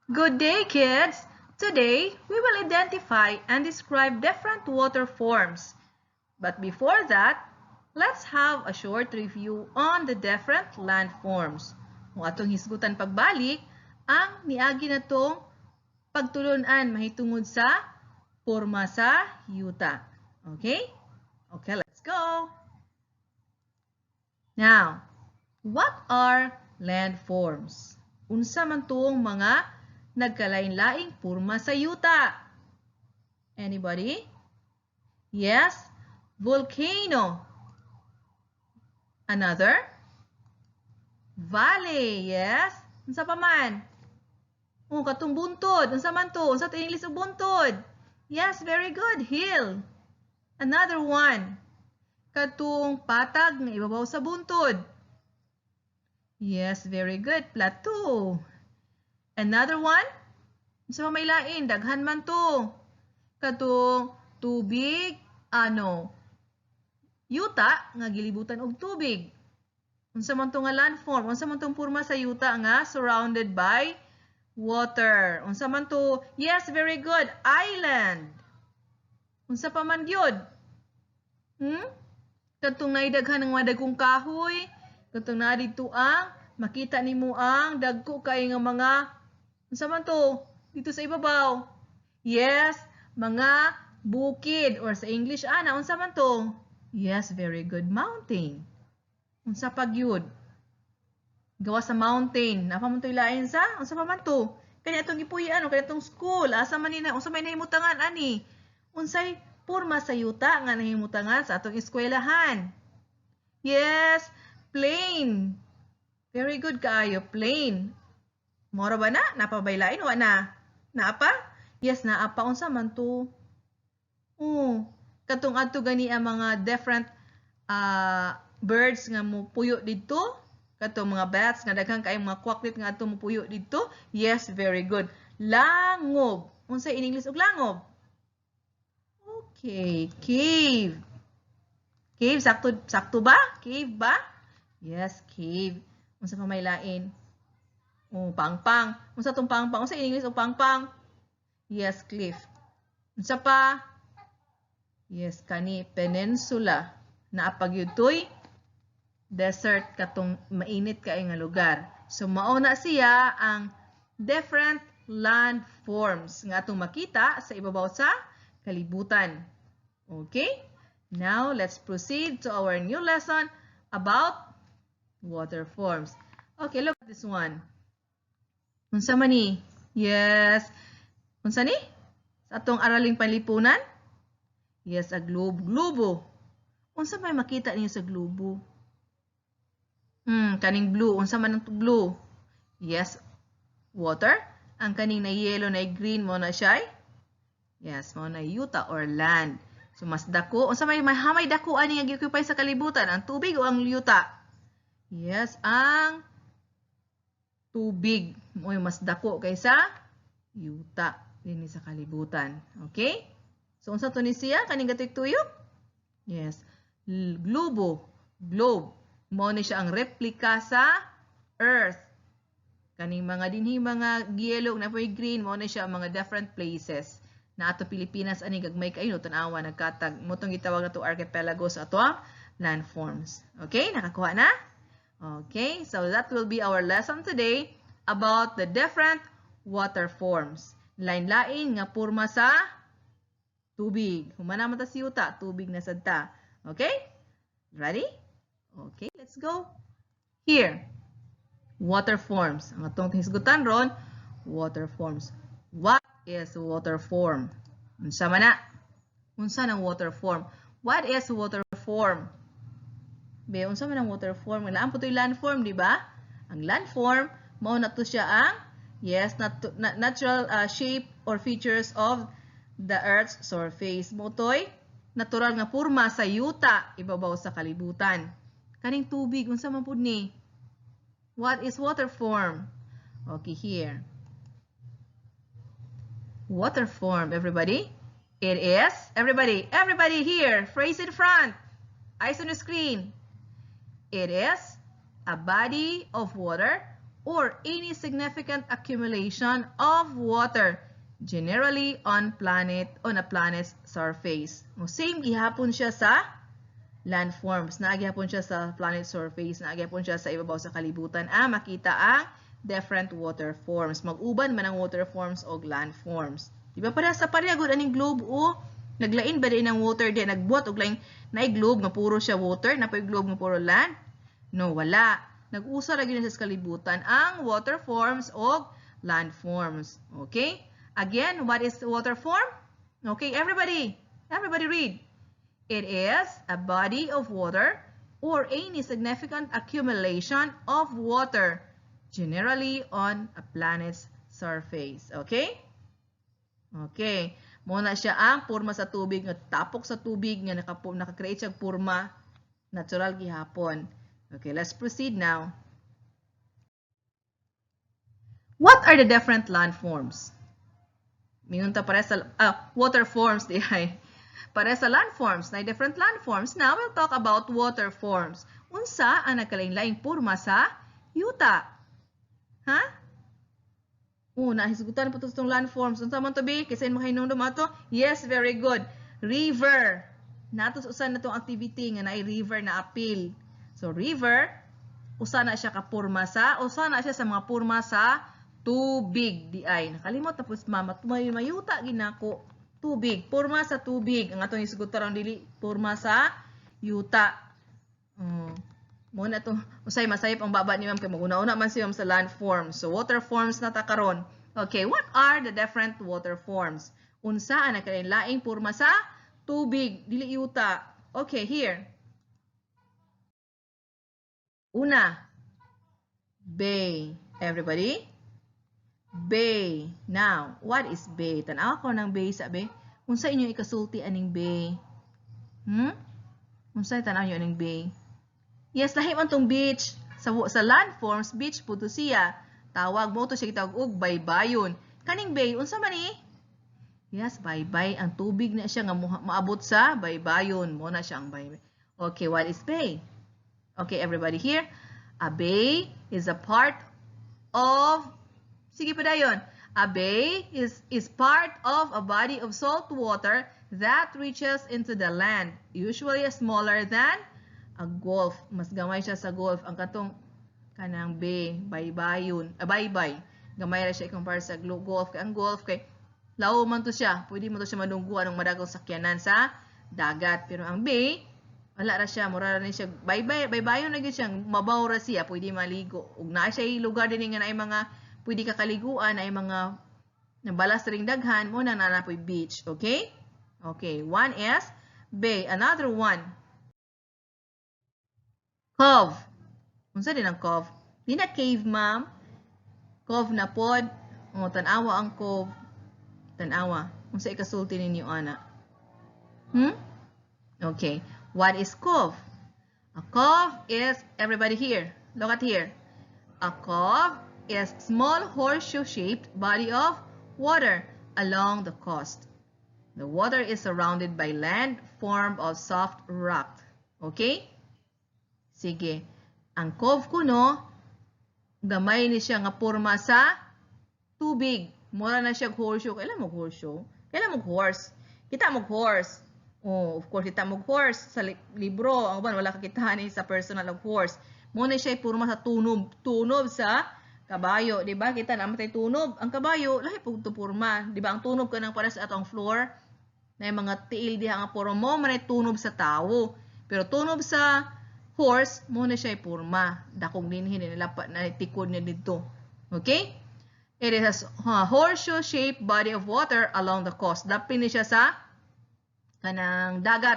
Good day, kids! Today, we will identify and describe different water forms. But before that, let's have a short review on the different landforms. Kung atong hisgutan pagbalik, ang niagi natong pagtulunan mahitungod sa porma sa yuta. Okay? Okay, let's go! Now, what are landforms? Unsa man tuong mga nagkalain-laing porma sa yuta? Anybody? Yes, volcano. Another? Valley, yes. Unsa pa man? Oh, katong buntod. Unsa man to? Unsa to English og buntod? Yes, very good. Hill. Another one. Katong patag nga ibabaw sa buntod. Yes, very good. Plateau. Another one? Unsa may lain? Daghan man to. Katong tubig, ano? Yuta nga gilibutan og tubig. Unsa man to nga landform? Unsa man tong porma sa yuta nga surrounded by water? Unsa man to? Yes, very good. Island. Unsa pa man gyud? Katong naay daghan ng mga dagkong kahoy, katong naa didto ang makita nimo ang dagko kay nga mga, unsa man to dito sa ibabaw? Yes, mga bukid or sa English ana, unsa man to? Yes, very good, mountain. Unsa pa gyud? Gawas sa mountain, naa pa man to'y lain sa, unsa pa man to? Kani atong gipuy-an o kani atong school, asa man ni na, unsa may nahimutangan ani? Unsay porma sa yuta nga nahimutangan sa atong eskwelahan? Yes, plain. Very good kaayo, plain. Mao ra ba na? Naa pa bay lain? Wa na? Naa pa? Yes, naa pa. Unsa man to? Oh, katong adto gani ang mga different birds nga mopuyo didto. Katong mga bats nga daghan kay mga kwaklit nga adto mopuyo didto. Yes, very good. Langob. Unsa in English og langob? Okay, cave. Cave, sakto, sakto ba? Cave ba? Yes, cave. Unsa pa may lain? Oh, pangpang. Unsa tong pangpang? Unsa in English og pangpang? Yes, cliff. Unsa pa? Yes, kani peninsula. Naa pa gyud toy desert, katong mainit kay nga lugar. So mao na siya ang different landforms nga atong makita sa ibabaw sa kalibutan. Okay? Now, let's proceed to our new lesson about water forms. Okay, look at this one. Unsa man ni? Yes. Unsa ni? Sa atong araling panlipunan? Yes, a globe. Globo. Unsa may makita niyo sa globo? Kaning blue. Unsa man ang blue? Yes, water. Ang kaning na yellow na green mao na siya. Yes, mao na yuta or land. So mas dako, unsa may hamay dako ani nga gi-occupy sa kalibutan, ang tubig o ang yuta? Yes, ang tubig. Mo mas dako kaysa yuta dinhi sa kalibutan. Okay? So unsa to ni siya kaning gatuyok? Yes. Globo, globe. Mao ni siya ang replika sa Earth. Kaning mga dinhi mga yellow na po'y green, mao ni siya ang mga different places. Na ato Pilipinas ani gagmay kayo, tan-awa nagkatag. Mao tong gitawag nato archipelago sa ato landforms. Okay, nakakuha na? Okay, so that will be our lesson today about the different water forms. Lain-lain nga porma sa tubig. Human naman ta sa yuta, tubig na sad ta. Okay? Ready? Okay, let's go. Here, water forms. Ang atong hisgutan ron, water forms. What is water form? Unsa man na? Unsa nang water form? What is water form? Be, unsa man ang water form? Naa po to'y landform, di ba? Ang landform, mao na to siya ang, yes, natural shape or features of the Earth's surface. Mao to'y natural nga porma sa yuta ibabaw sa kalibutan. Kaning tubig, unsa man pud ni? What is water form? Okay, here. Water form, everybody. It is, everybody, everybody here, phrase in front, eyes on the screen. It is a body of water or any significant accumulation of water, generally on a planet's surface. O, same gihapon siya sa landforms. Naa gihapon siya sa planet surface, naa gihapon siya sa ibabaw sa kalibutan. Makita ang different water forms. Mag-uban man ang water forms og landforms. Di ba para sa pareha gud aning globe o naglain ba din ang water di nagbuhat og laing naay globe nga puro siya water, napoy globe nga puro land? No, wala. Nag-usa ra gyud sa kalibutan ang water forms og land forms. Okay? Again, what is water form? Okay, everybody. Everybody read. It is a body of water or any significant accumulation of water, generally on a planet's surface. Okay? Okay. Mao na siya ang porma sa tubig, nga tapok sa tubig, nga naka-create siya porma, natural gihapon. Okay, let's proceed now. What are the different landforms? Mingon ta pare sa water forms di ay. Pare sa landforms, na different landforms. Now we'll talk about water forms. Unsa ang nagkalain-laing porma sa yuta? Ha? Oh, nahisgutan po itong landforms. Unsa man to be? Kasi makahinumdum ato? Yes, very good. River. Nato usa na tong activity nga naay river na apil. So river, usa na siya ka porma sa, usa na siya sa mga porma sa tubig di ay. Nakalimot tapos mama may mayuta ginako. Tubig, porma sa tubig. Ang atong hisgutan dili porma sa yuta. Mo na to usay masayop ang baba ni ma'am kay maguna-una man si ma'am sa landforms. So water forms na ta karon. Okay, what are the different water forms? Unsa ang nagkalain-laing porma sa tubig, dili yuta? Okay, here. Una, bay. Everybody? Bay. Now, what is bay? Tan-awa ko ng bay sa bay. Unsa inyo ikasulti aning bay? Unsa tan-aw nyo aning bay? Yes, lahi man tong beach. Sa landforms, beach po to siya. Tawag mo to siya gitawag og baybayon. Kaning bay, unsa man ni? Yes, baybay. Ang tubig na siya nga maabot sa baybayon. Mo na siya ang baybay. Okay, what is bay? Okay, everybody here. A bay is a part of, sige pa dayon. A bay is part of a body of salt water that reaches into the land, usually smaller than a gulf. Mas gamay siya sa gulf. Ang katong kanang bay, baybayon, baybay. Gamay ra siya i-compare sa gulf. Kay ang gulf kay lawo man to siya. Pwede mo to siya madungguan ng madagong sakyanan sa dagat. Pero ang bay, wala ra siya, mura ra ni siya, baybay, baybayon na gyud siya, mabaw ra siya, pwede maligo. Ug naa siya lugar din nga naay mga pwede ka kaliguan, naay mga balas ring daghan, mo na naa poy beach, okay? Okay, one is bay, another one. Cove. Unsa din ang cove? Di na cave, ma'am. Cove na pod. O, tan-awa ang cove. Tan-awa. Unsa ikasulti ninyo ana? Okay. What is cove? A cove is, everybody here, look at here. A cove is small horseshoe-shaped body of water along the coast. The water is surrounded by land formed of soft rock. Okay? Sige. Ang cove kuno, gamay ni siya nga porma sa tubig. Mura na siya horseshoe. Kailan mo horseshoe? Kailan mo horse? Kita mo horse. Oh, of course, kita mo horse sa libro. Ang uban, wala ka kita ni sa personal og horse. Mo na siya porma sa tunob. Tunob sa kabayo, di ba? Kita na matay tunob. Ang kabayo, lahi pug to porma. Di ba? Ang tunob kanang para sa atong floor, na yung mga tiil diha nga porma mo man ay tunob sa tawo. Pero tunob sa horse, mo na siya porma. Dakong dinhi nila pa na tikod niya didto. Okay? It is a horseshoe-shaped body of water along the coast. Dapin ni siya sa kanang dagat.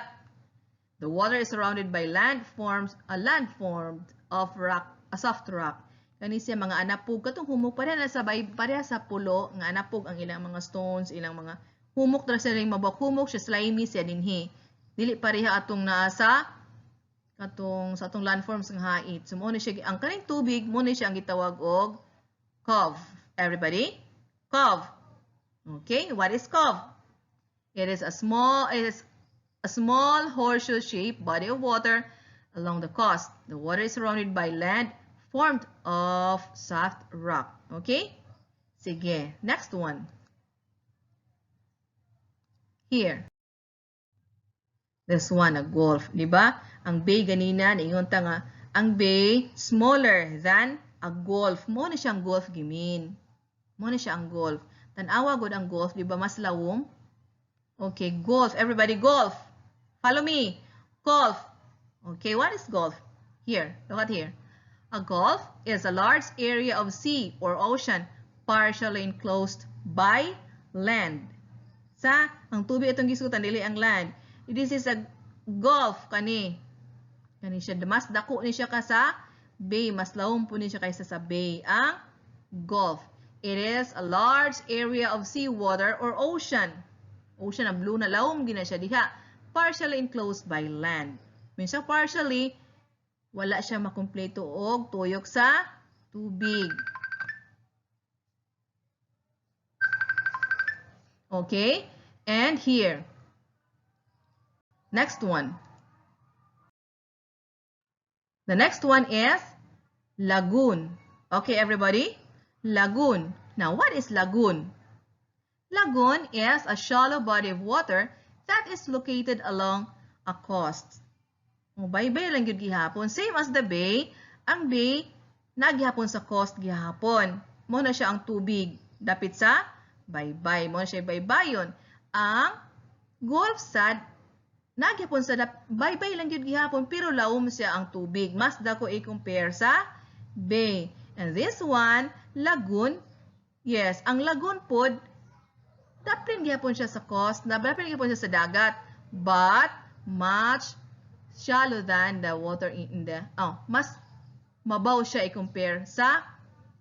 The water is surrounded by land forms, a land formed of rock, a soft rock. Kani siya mga anapog katong humok pareha na sa bay pareha sa pulo nga anapog ang ilang mga stones, ilang mga humok ra sila mabak humok siya, slimy siya dinhi. Dili pareha atong naa sa katong sa atong landforms nga hait. So mo ni siya ang kaning tubig, mo ni siya ang gitawag og cove. Everybody? Cove. Okay, what is cove? It is a small horseshoe-shaped body of water along the coast. The water is surrounded by land Formed of soft rock. Okay? Sige, next one. Here. This one, a gulf, di ba? Ang bay ganina, niingon ta nga, ang bay smaller than a gulf. Mao na siyang gulf gimin. Mao na siya ang gulf. Tan-awa gud ang gulf, di ba mas lawom? Okay, gulf. Everybody, gulf. Follow me. Gulf. Okay, what is gulf? Here, look at here. A gulf is a large area of sea or ocean partially enclosed by land. Sa ang tubig itong gisutan, dili ang land. This is a gulf kani. Kani siya, mas dako ni siya ka sa bay, mas lawom po ni siya kaysa sa bay ang gulf. It is a large area of seawater or ocean. Ocean ang blue na lawom gina siya diha, partially enclosed by land. Minsan partially, wala siya makumpleto og tuyok sa tubig. Okay? And here. Next one. The next one is lagoon. Okay, everybody? Lagoon. Now, what is lagoon? Lagoon is a shallow body of water that is located along a coast. O, baybay lang gyud gihapon. Same as the bay, ang bay nagihapon sa coast gihapon. Mo na siya ang tubig dapit sa baybay. Mo na siya baybayon. Ang gulf sad nagyapon sa baybay lang gyud gihapon, pero lawom siya ang tubig. Mas dako i-compare sa bay. And this one, lagoon. Yes, ang lagoon pod dapin gihapon siya sa coast, dapin gihapon siya sa dagat, but much shallow than the water in the, oh, mas mabaw siya i-compare sa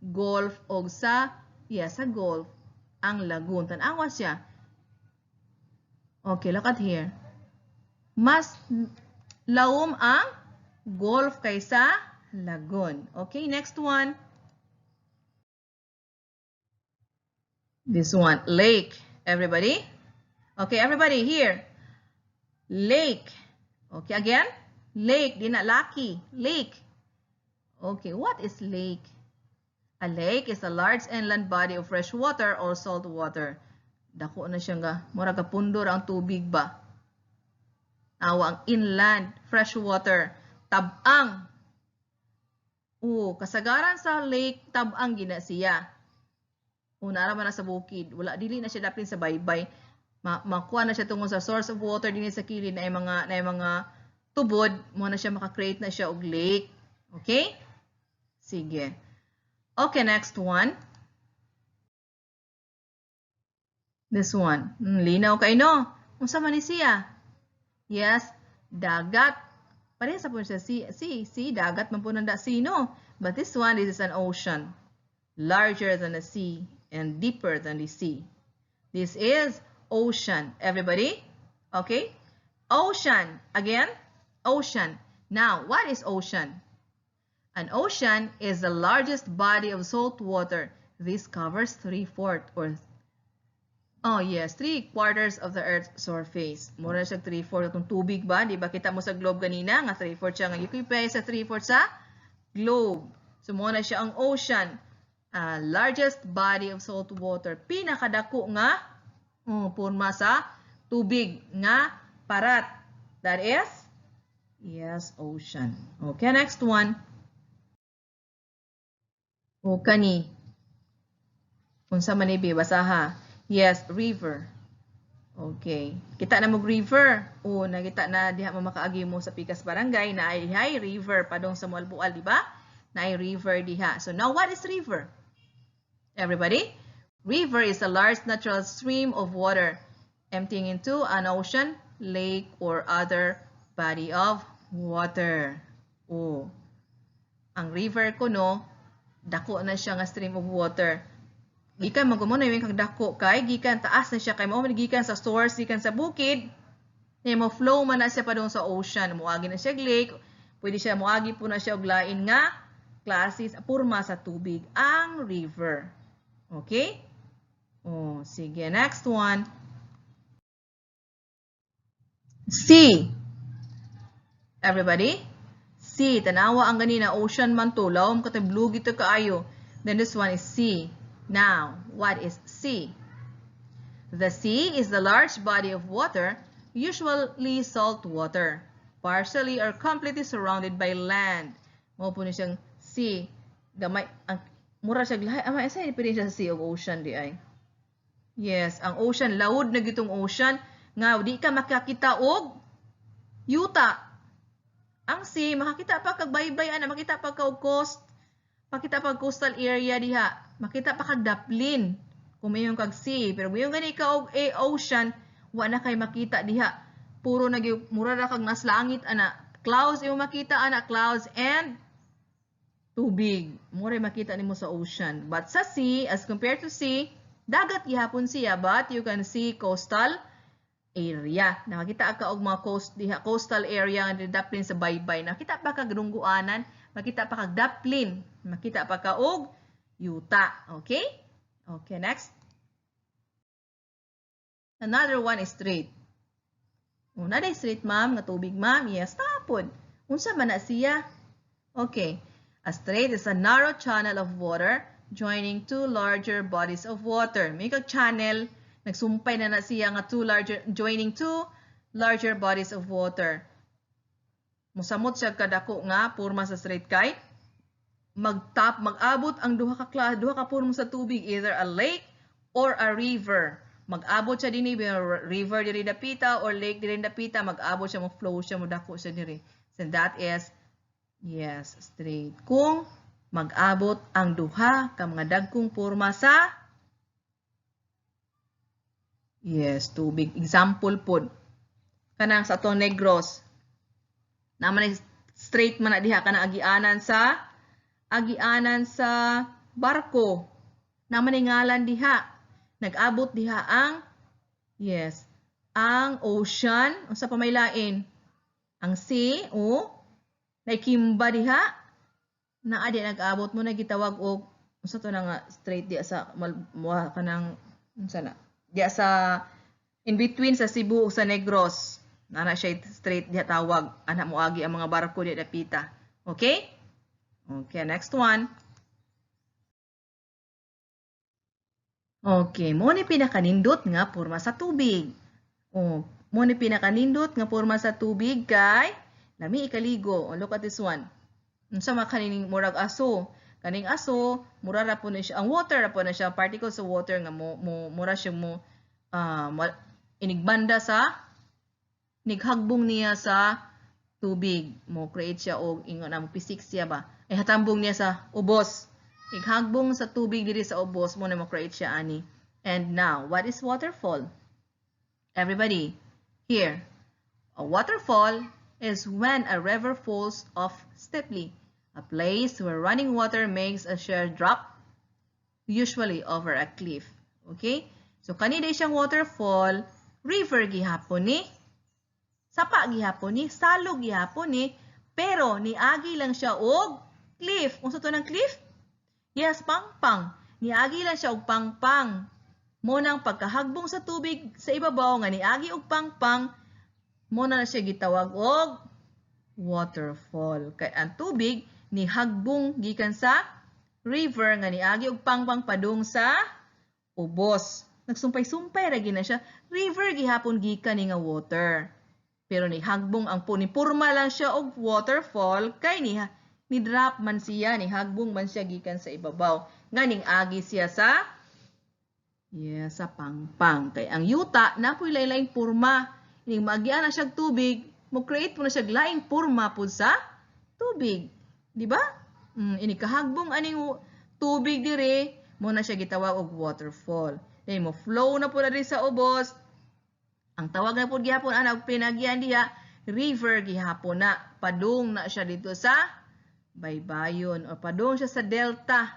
gulf og sa, yes, sa gulf ang lagoon. Tan-awa siya. Okay, look at here. Mas lawom ang gulf kaysa lagoon. Okay, next one. This one, lake. Everybody? Okay, everybody here. Lake. Okay, again. Lake, di na laki. Lake. Okay, what is lake? A lake is a large inland body of fresh water or salt water. Dako na siya nga. Mura ka pundor ang tubig ba? Awa ang inland, fresh water. Tabang. O, kasagaran sa lake, tabang gina siya. O, naara man na sa bukid. Wala, dili na siya dapin sa baybay. Makuha na siya tungod sa source of water dinhi sa kilid na ay mga tubod, mo na siya maka-create na siya og lake. Okay? Sige. Okay, next one. This one. Linaw kay no. Unsa man ni siya? Yes, dagat. Pareha sa po siya sea, sea, sea, dagat man po nanda sea, no? But this one, this is an ocean. Larger than the sea and deeper than the sea. This is ocean. Everybody? Okay? Ocean. Again, ocean. Now, what is ocean? An ocean is the largest body of salt water. This covers three-fourths or, oh yes, three-quarters of the Earth's surface. Mura siya three-fourths atong tubig ba? Di ba kita mo sa globe ganina nga three-fourths siya nga occupy sa three-fourths sa globe. So mo na siya ang ocean. Largest body of salt water. Pinakadako nga, oh, porma sa tubig nga parat. That is, yes, ocean. Okay, next one. O kani. Unsa man ni, basaha? Yes, river. Okay. Kita na mo river. O nakita na diha mo makaagi mo sa Pikas Barangay na ay river padong sa Moalboal, di ba? Na ay river diha. So now, what is river? Everybody? River is a large natural stream of water emptying into an ocean, lake, or other body of water. O. Ang river kuno, dako na siya nga stream of water. Gikan man mo na yung kag dako kay gikan taas na siya kay mao man gikan sa source, gikan sa bukid, ni mo flow man na siya padung sa ocean, moagi na siya lake, pwede siya moagi po na siya og lain nga klase porma sa tubig ang river. Okay? Oh, sige, next one. Sea. Everybody? Sea, tanawa ang ganina, ocean man to, lawom ka blue gito kaayo. Then this one is sea. Now, what is sea? The sea is the large body of water, usually salt water, partially or completely surrounded by land. Mao po ni siyang sea. Gamay ang mura siya lahi. Ama asa diferensya sa sea ug ocean di ay? Yes, ang ocean lawod na gitong ocean nga di ka makakita og yuta. Ang sea makakita pa kag baybay ana, makita pa ka og coast, makita pa coastal area diha, makita pa kag daplin kung mayon kag sea. Pero mayon gani ka og a ocean, wa na kay makita diha. Puro na gyud, mura ra kag nas langit ana. Clouds imo makita ana, clouds and tubig. Mura makita nimo sa ocean. But sa sea, as compared to sea, dagat gihapon siya, but you can see coastal area. Nakakita ka og mga coast diha, coastal area nga daplin sa baybay. Nakita pa kag rungguanan, makita pa kag daplin, makita pa ka og yuta. Okay? Okay, next. Another one is strait. Una day strait, ma'am, nga tubig, ma'am. Yes, tapod. Unsa man na siya? Okay. A strait is a narrow channel of water joining two larger bodies of water. May kag channel, nagsumpay na na siya nga two larger, joining two larger bodies of water. Musamot siya kadako nga porma sa strait kay magtap mag-abot ang duha ka porma sa tubig, either a lake or a river. Mag-abot siya dinhi, river diri dapita or lake diri dapita, mag-abot siya, mo flow siya, mo dako siya diri. So that is, yes, strait. Kung mag-abot ang duha ka mga dagkong porma sa, yes, tubig. Example pod. Kanang sa atong Negros. Naman strait man na diha, kanang agianan sa barko. Naman ni ngalan diha. Nag-abot diha ang, yes, ang ocean, unsa pa may lain? Ang sea o naikimba diha. Naa di nag-abot mo na gitawag og unsa to na nga strait diha sa muha kanang unsa na? Diha sa in between sa Cebu ug sa Negros. Nana siya strait diha tawag. Ana moagi ang mga barko diha dapita. Okay? Okay, next one. Okay, mo ni pinakanindot nga porma sa tubig. Oh, mo ni pinakanindot nga porma sa tubig kay lami ikaligo. Oh, look at this one. Unsa man kaning murag aso? Kaning aso, mura ra po ni siya. Ang water ra po na siya, particles of water nga mo, mo mura siya mo inigbanda sa nighagbong niya sa tubig. Mo create siya og ingon na mo physics siya ba? Ay hatambong niya sa ubos. Ighagbong sa tubig diri sa ubos mo na mo create siya ani. And now, what is waterfall? Everybody, here. A waterfall is when a river falls off steeply, a place where running water makes a sheer drop, usually over a cliff. Okay? So, kani day siyang waterfall, river gihapon ni, sapa gihapon ni, salog gihapon ni, pero niagi lang siya og cliff. Unsa to ng cliff? Yes, pangpang. Niagi lang siya og pangpang. Mo nang pagkahagbong sa tubig sa ibabaw nga niagi og pangpang, mo na siya gitawag og waterfall. Kay ang tubig nihagbong gikan sa river nga niagi og pangpang padung sa ubos. Nagsumpay-sumpay ra gina siya. River gihapon gikan ni nga water. Pero nihagbong ang ni purma lang siya og waterfall kay niha ni drop man siya, ni hagbong man siya gikan sa ibabaw. Nga ning agi siya sa, yes, sa pangpang. Kay ang yuta napoy lain-laing purma. Ining maagian na siyang tubig, mo create po na siya laing purma pud sa tubig. Di ba? Ini kahagbong aning tubig dire, mo na siya gitawag og waterfall. Then mo flow na po na diri sa ubos. Ang tawag na pud gihapon ana og pinagian diha, river gihapon na. Padung na siya dito sa baybayon o padung siya sa delta.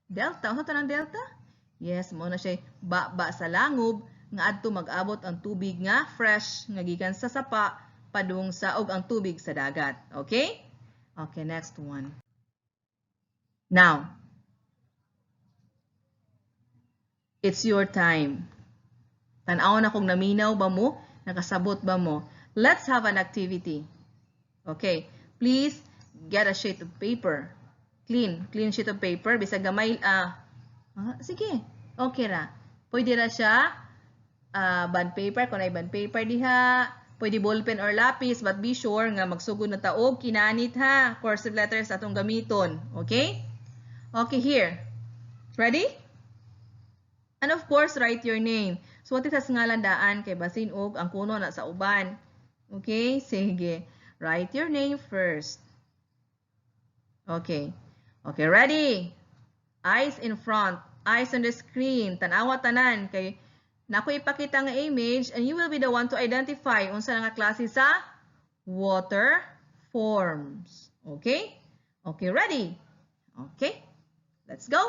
Delta, unsa to ng delta? Yes, mo na siya ba sa langob nga adto mag-abot ang tubig nga fresh nga gikan sa sapa padung sa og ang tubig sa dagat. Okay? Okay, next one. Now, it's your time. Tan-aw na kung naminaw ba mo, nakasabot ba mo. Let's have an activity. Okay, please Get a sheet of paper. Clean. Clean sheet of paper. Bisag gamay, sige. Okay ra. Pwede ra siya bond paper. Kung naay bond paper diha. Pwede ballpen or lapis. But be sure nga magsugod na ta og kinanit ha. Cursive letters atong gamiton. Okay? Okay, here. Ready? And of course, write your name. So, what sa ngalan daan kay basin og ang kuno na sa uban. Okay? Sige. Write your name first. Okay. Okay, ready? Eyes in front. Eyes on the screen. Tanawa tanan. Kay nako ipakita nga image and you will be the one to identify unsa nga klase sa water forms. Okay? Okay, ready? Okay. Let's go.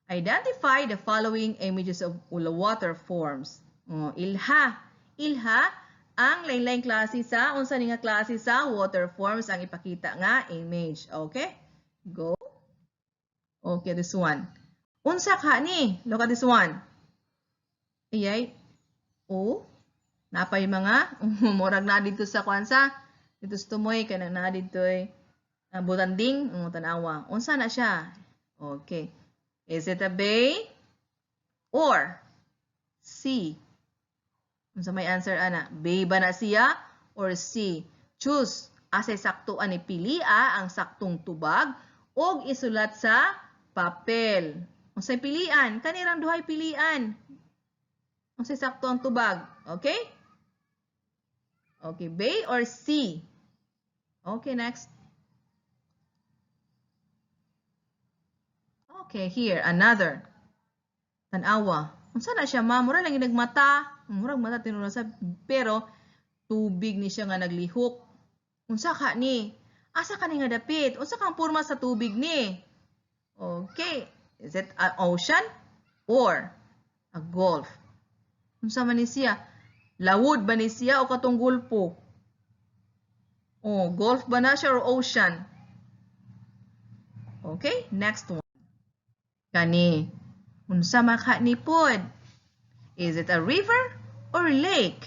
Identify the following images of water forms. Oh, ilha. Ilha ang lain-lain klase sa unsa ni nga klase sa water forms ang ipakita nga image. Okay? Go. Okay, this one. Unsa ka ni? Look at this one. Iyay. Oh. Napay mga murag na dito sa kwan sa dito sa tumoy kanang na dito butanding, tanawa. Unsa na siya? Okay. Is it a bay or sea? Unsa may answer ana? Bay ba na siya or sea? Choose. Asay sakto ani pilia ang saktong tubag og isulat sa papel. Unsay pilian? Kanirang duhay pilian. Unsay sakto ang tubag? Okay? Okay, bay or sea? Okay, next. Okay, here, another. Tanawa. Unsa na siya, ma'am? Mura lang nagmata. Murag mata tinuod sa pero tubig ni siya nga naglihok. Unsa ka ni? Asa ka ni nga dapit? Unsa kang porma sa tubig ni? Okay. Is it an ocean or a gulf? Unsa man ni siya? Lawod ba ni siya o katong gulpo? Oh, gulf ba na siya or ocean? Okay, next one. Kani, unsa man ka ni pod? Is it a river or lake?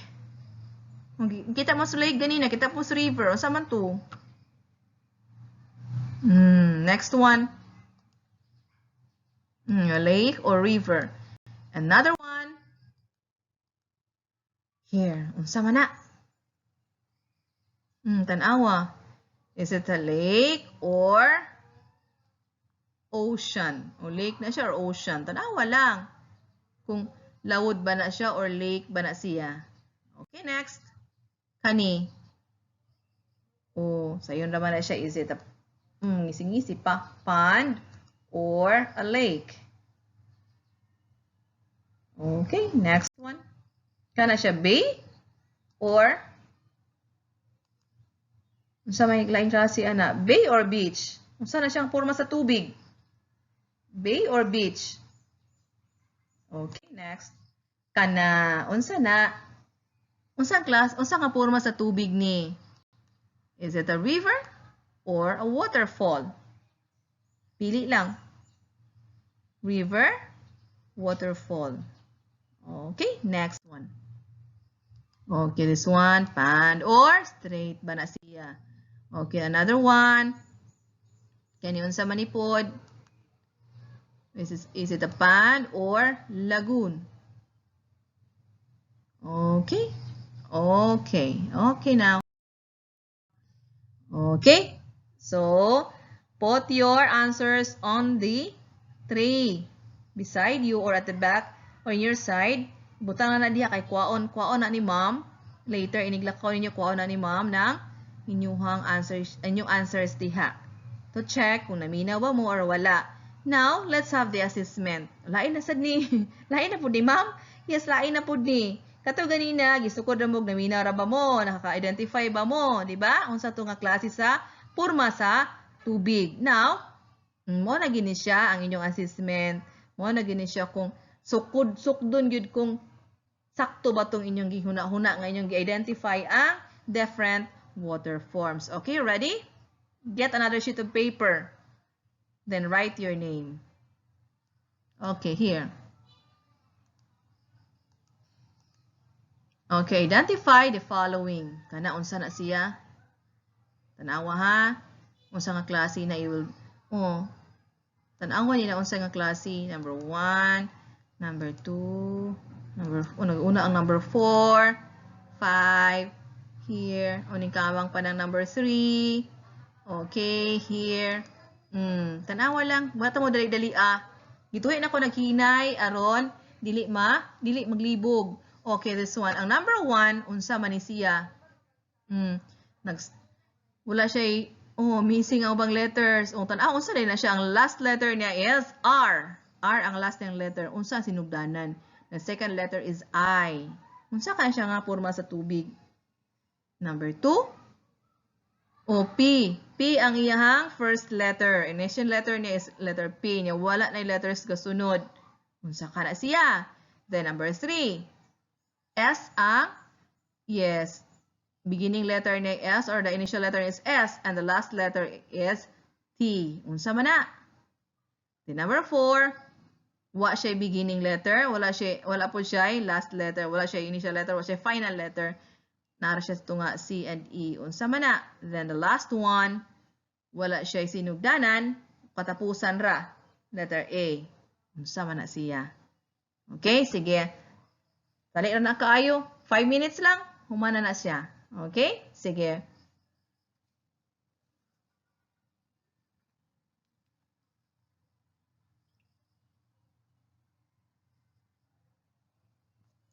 Kita mo sa lake ganina, kita mo sa river. Unsa man to? Next one. A lake or river. Another one. Here, unsa man na? Tanawa. Is it a lake or ocean? O lake na siya or ocean? Tanawa lang. Kung lawod ba na siya or lake ba na siya. Okay, next. Kani. O, sayon naman na siya. Is it a, ngising-ngisi pa, pond or a lake? Okay, next one. Kana siya bay or unsa may laing klase ana? Bay or beach? Unsa na siyang porma sa tubig? Bay or beach? Okay, next. Kana unsa na? Unsa class? Unsa nga porma sa tubig ni? Is it a river or a waterfall? Pili lang. River, waterfall. Okay, next one. Okay, this one, pond or straight ba na siya? Okay, another one. Kani unsa man ni pod? Is it a pond or lagoon? Okay. Okay. Okay now. Okay. So, put your answers on the tray beside you or at the back or your side. Butang na diha kay kuwaon na ni ma'am. Later iniglakaw ninyo kuwaon na ni ma'am ng inyong answers diha. To check kung naminaw ba mo or wala. Now, let's have the assessment. Lain na sad ni. Lain na pud ni ma'am. Yes, lain na pud ni. Kato ganina gisukod ra mo naminaw ra ba mo, nakaka-identify ba mo, di ba? Unsa to nga klase sa porma sa tubig. Now, mo na gini siya ang inyong assessment. Mo na gini siya kung sukod sukdon gyud kung sakto ba tong inyong gihuna-huna nga inyong gi-identify ang different water forms. Okay, ready? Get another sheet of paper. Then write your name. Okay, here. Okay, identify the following. Kana unsa na siya? Tanawa ha. Unsa nga klase na you will, oh. Tanawa nila unsa nga klase. Number 1, number 2, number, oh, una ang number 4, 5, here. Uning kamang pa ng number 3. Okay, here. Tanawa lang. Bata mo dali-dali ah. Gituhi na ko naghinay aron dili ma, dili maglibog. Okay, this one. Ang number 1, unsa man ni siya? Nag wala siya, oh, missing ang ubang letters. Oh, tan-aw unsa na siya? Ang last letter niya is R. R ang last niyang letter. Unsa ang sinugdanan? The second letter is I. Unsa kaya siya nga porma sa tubig? Number 2, o P. P ang iyahang first letter. Initial letter niya is letter P. Niya wala na letters kasunod. Unsa ka na siya? Then number 3, S ang, yes, beginning letter niya S or the initial letter is S and the last letter is T. Unsa man na? Then number 4, wa siya beginning letter, wala siya, wala po siya last letter, wala siya initial letter, wala siya final letter. Nara siya tunga C and E. Unsa man na? Then the last one, wala siya sinugdanan, katapusan ra, letter A. Unsa man na siya? Okay, sige. Dali ra na kaayo. 5 minutes lang, humana na siya. Okay? Sige.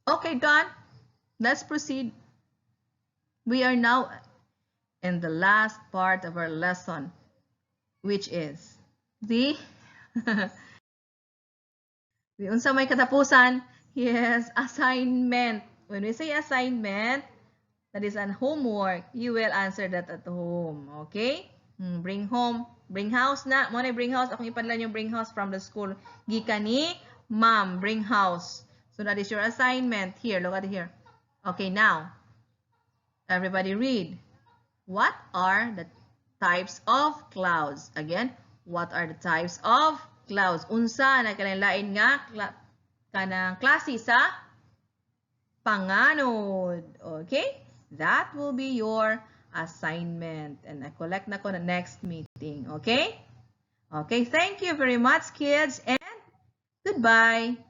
Okay, done. Let's proceed. We are now in the last part of our lesson, which is the unsa may katapusan? Yes, assignment. When we say assignment, that is an homework. You will answer that at home. Okay? Bring home. Bring house na. Mo na bring house. Akong ipadala yung bring house from the school. Gikan ni ma'am, bring house. So that is your assignment. Here, look at here. Okay, now, everybody read. What are the types of clouds? Again, what are the types of clouds? Unsa na kalain-lain nga kanang klase sa panganod. Okay? That will be your assignment. And I collect na ko na next meeting. Okay? Okay, thank you very much, kids, and goodbye.